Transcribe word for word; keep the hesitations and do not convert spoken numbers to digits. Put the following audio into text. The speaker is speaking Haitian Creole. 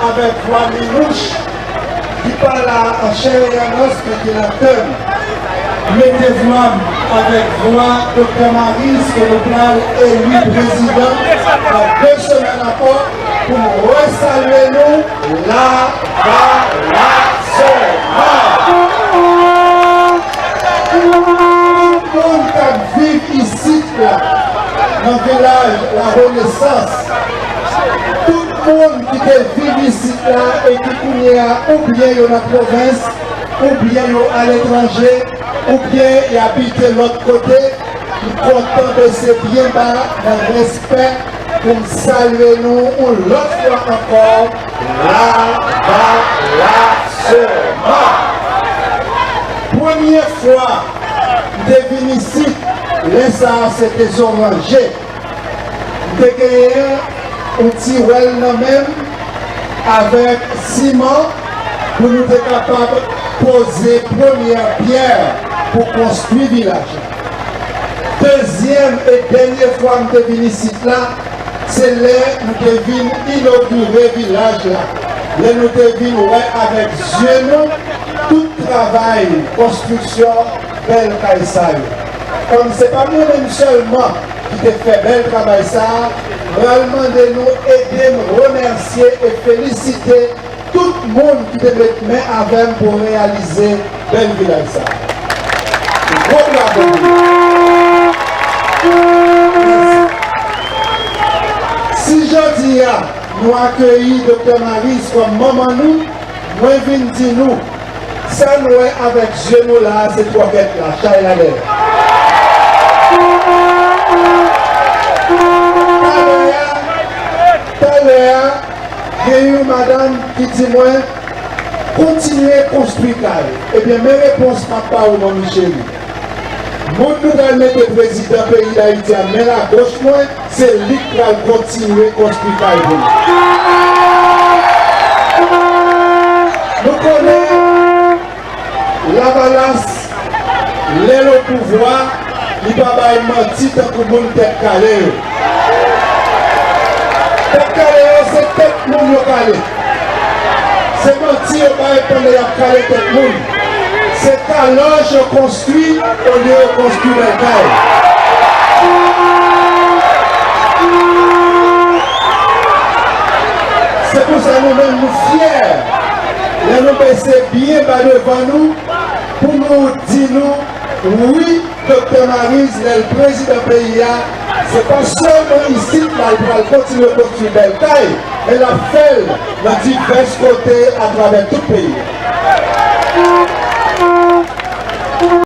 Avèk vwa Minouch, ki pa la an chè e an os, men ki nan kè m. Mete vwa m avèk vwa Doktè Maryse, ke nou pral eli prezidan nan de semèn ankò, pou m resalye nou Lavalas sèlman. Tout moun k ap viv isit la, nan vilaj La Renaissance, tout moun ki te viv isit la e ki kounye a oubyen yo nan pwovens, oubyen yo aletranje, oubyen y abite lòt kote, m kontan bese byen ba nan respè pou m salye nou yon lòt fwa ankò, Lavalas sèlman. Premye fwa m te vin isit, lè sa a se te Zoranje. M te genyen yon ti wèl nan men m avèk siman pou nou te kapab poze premyè pyè pou konstwi vilaj la. Dezyèm e dènye fwa m te vin isit la, se lè nou te vin inogire vilaj la, lè nou te vin wè avèk zye nou tout travay konstriksyon bèl kay sa yo. Kòm se pa mwen menm sèlman ki te fè bèl travay sa a, m pral mande nou ede m remèsye e felisite tout moun ki te met men avè m pou reyalize bèl vilaj sa a. Gwo bravo pou yo. Mèsi. Si jodi a nou akeyi Doktè Maryse kòm manman nou, mwen vin di nou, sa n wè avèk zye nou la a, se twòkèt la, chay la dèyè. Talè a, talè a, gen yon madanm ki di mwen, kontinye konstwi kay. Ebyen, men repons m ap ba ou, manmi cheri. Moun nou pral mete prezidan peyi Dayiti a, men lagoch mwen, se li k pral kontinye konstwi kay pou nou. Nou konnen Lavalas, lè l o pouvwa, li pa bay manti tankou moun tèt kale yo. Tèt kale yo, se tèt moun yo kale. Se manti yo bay pandan y ap kale tèt moun. Se kalòj yo konstwi olye yo konstwi bèl kay. Se pou sa nou menm nou fyè lè nou bese byen ba devan nou pou nou di nou, wi, Doktè Maryse, lè l prezidan peyi a, se pa sèlman isit la l pral kontinye konstwi bèl kay, men l ap fè l nan divès kote atravè tout peyi a.